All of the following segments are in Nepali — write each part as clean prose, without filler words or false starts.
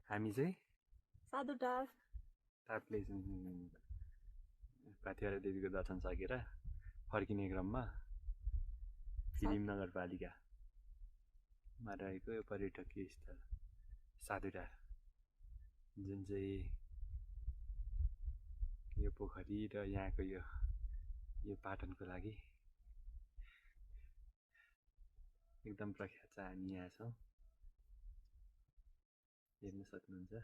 हामी चाहिँ साधुटार ताप्लेजुङ पाथिभरा देवीको दर्शन सकेर फर्किने क्रममा फिलिम नगरपालिकामा रहेको यो पर्यटकीय स्थल साधुटार, जुन चाहिँ यो पोखरी र यहाँको यो पाटनको लागि एकदम प्रख्यात छ। हामी यहाँ छौँ, हेर्न सक्नुहुन्छ।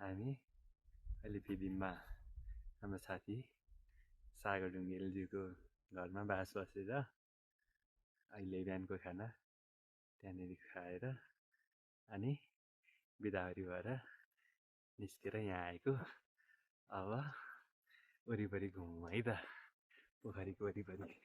हामी अहिले फिलिममा हाम्रो साथी सागर ढुङ्गेलज्यूको घरमा बास बसेर अहिले बिहानको खाना त्यहाँनिर खाएर अनि बिदाहरी भएर निस्केर यहाँ आएको। अब वरिपरि घुमौँ है त, पोखरीको वरिपरि।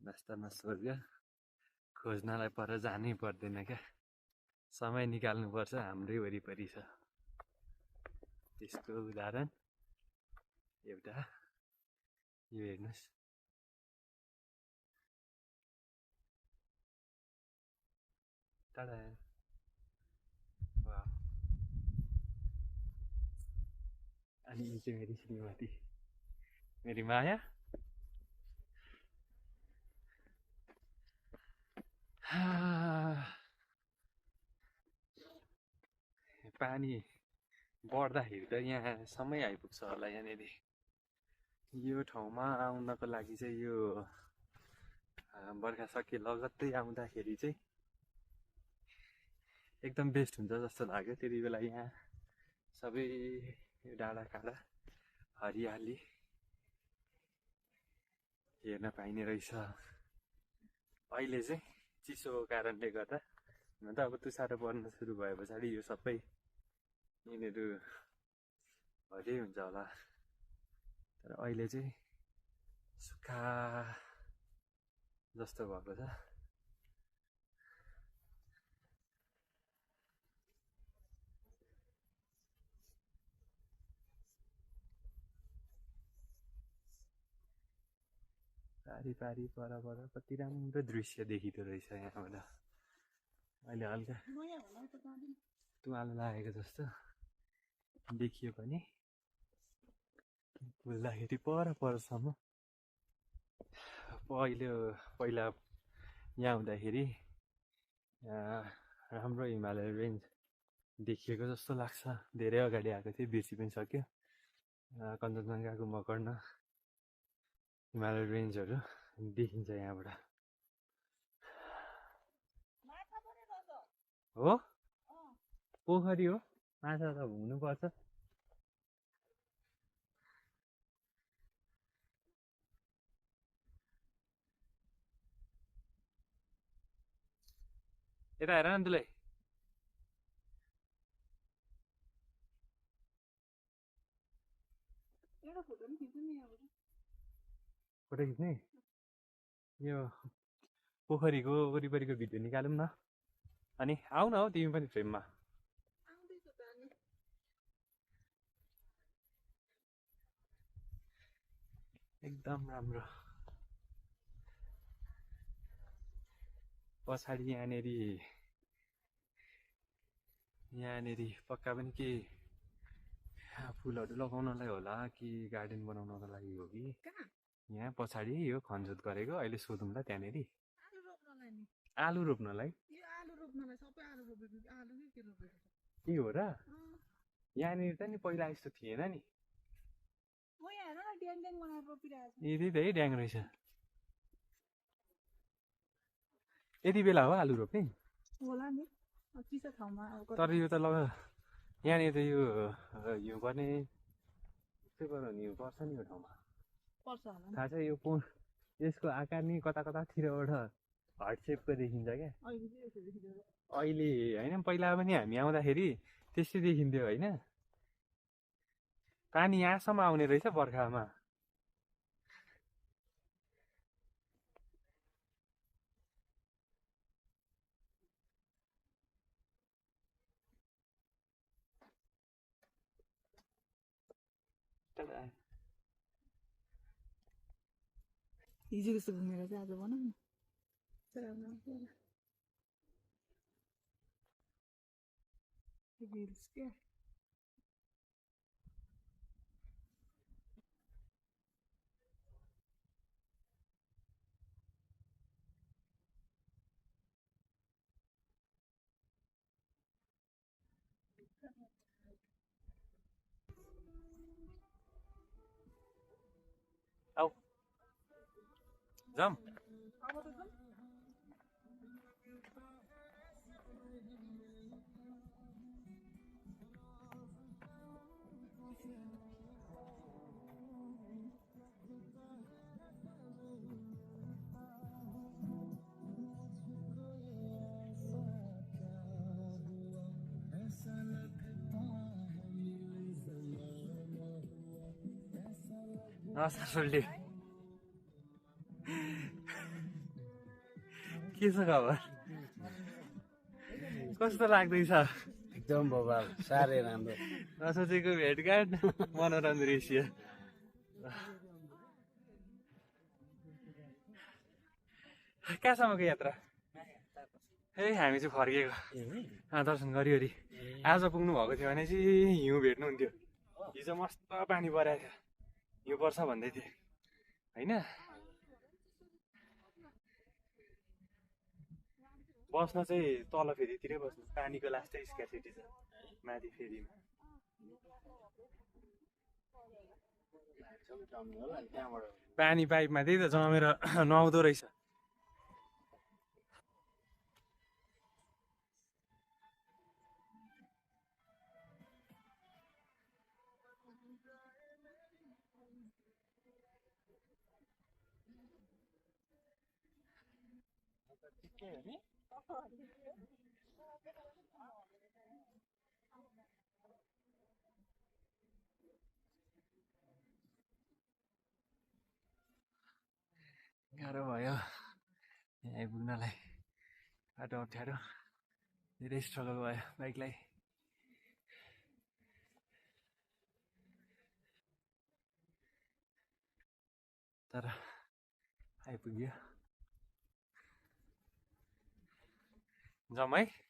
वास्तवमा स्वर्ग खोज्नलाई पर जानै पर्दैन क्या, समय निकाल्नुपर्छ, हाम्रै वरिपरि छ। त्यसको उदाहरण एउटा यो हेर्नुहोस्, टाढा। अनि यी चाहिँ मेरी श्रीमती, मेरी माया। पानी बढ्दाखेरि त यहाँसम्मै आइपुग्छ होला। यहाँनिर यो ठाउँमा आउनको लागि चाहिँ यो बर्खा सकिए लगत्तै आउँदाखेरि चाहिँ एकदम बेस्ट हुन्छ जस्तो लाग्यो। त्यति बेला यहाँ सबै डाँडाकाँडा हरियाली हेर्न पाइने रहेछ। अहिले चाहिँ चिसोको कारणले गर्दा हुन त अब तुसारो पर्न सुरु भए पछाडि यो सबै यिनीहरू हरियै हुन्छ होला, तर अहिले चाहिँ सुक्खा जस्तो भएको छ। पारी पारी पर कति राम्रो दृश्य देखिँदो रहेछ यहाँबाट। अहिले हल्का तुवालो लागेको जस्तो देखियो पनि बुझ्दाखेरि परसम्म पहिला यहाँ हुँदाखेरि राम्रो हिमालय रेन्ज देखिएको जस्तो लाग्छ। धेरै अगाडि आएको थिएँ, बिर्सि पनि सक्यो। कञ्चनजङ्घाको मकर्न हिमालय रेन्जहरू देखिन्छ यहाँबाट। हो पोखरी हो, माछा त हुनुपर्छ। यता हेर न तुलै, फोटो खिच्ने। यो पोखरीको वरिपरिको भिडियो निकालौँ न। अनि आऊ न हौ तिमी पनि फ्रेममा। एकदम राम्रो। पछाडि यहाँनिर पक्का पनि के फुलहरू लगाउनलाई होला कि गार्डन बनाउनको लागि हो कि। यहाँ पछाडि यो खनजोत गरेको, अहिले सोधौँला त्यहाँनिर। आलु रोप्नलाई के हो र? यहाँनिर त नि पहिला यस्तो थिएन नि। यति त है ड्याङ रहेछ। यति बेला हो आलु रोप्ने तर यो त यहाँनिर त यो गर्ने के गराउने यो पर्छ नि यो ठाउँमा थाहा छ। यो यसको आकार नि कता कतातिरबाट हार्ट सेपको देखिन्छ क्या अहिले, होइन पहिला पनि हामी आउँदाखेरि त्यस्तै देखिन्थ्यो होइन। पानी यहाँसम्म आउने रहेछ बर्खामा। हिजो जस्तो घुमेर चाहिँ आज बनाऊ न रिल्स क्या आऊ जाम नमस्कार सोल्टी के छ खबर कस्तो लाग्दैछ एकदम बबाल साह्रै राम्रो नसोचेको भेटघाट मनोरञ्जन दृश्य कहाँसम्मको यात्रा ए हामी चाहिँ फर्केको दर्शन गरिवरी आज पुग्नु भएको थियो भने चाहिँ हिउँ भेट्नुहुन्थ्यो हिजो मस्त पानी परेको थियो हिउँ पर्छ भन्दै थिएँ होइन बस्न चाहिँ तल फेदीतिरै बस्नु पानीको लास्टै स्क्यासिटी छ माथि फेदीमा पानी पाइपमा त्यही त जमेर नुहाउँदो रहेछ गाह्रो भयो यहाँ आइपुग्नलाई बाटो अप्ठ्यारो धेरै स्ट्रगल भयो बाइकलाई तर आइपुग्यो जाउँ है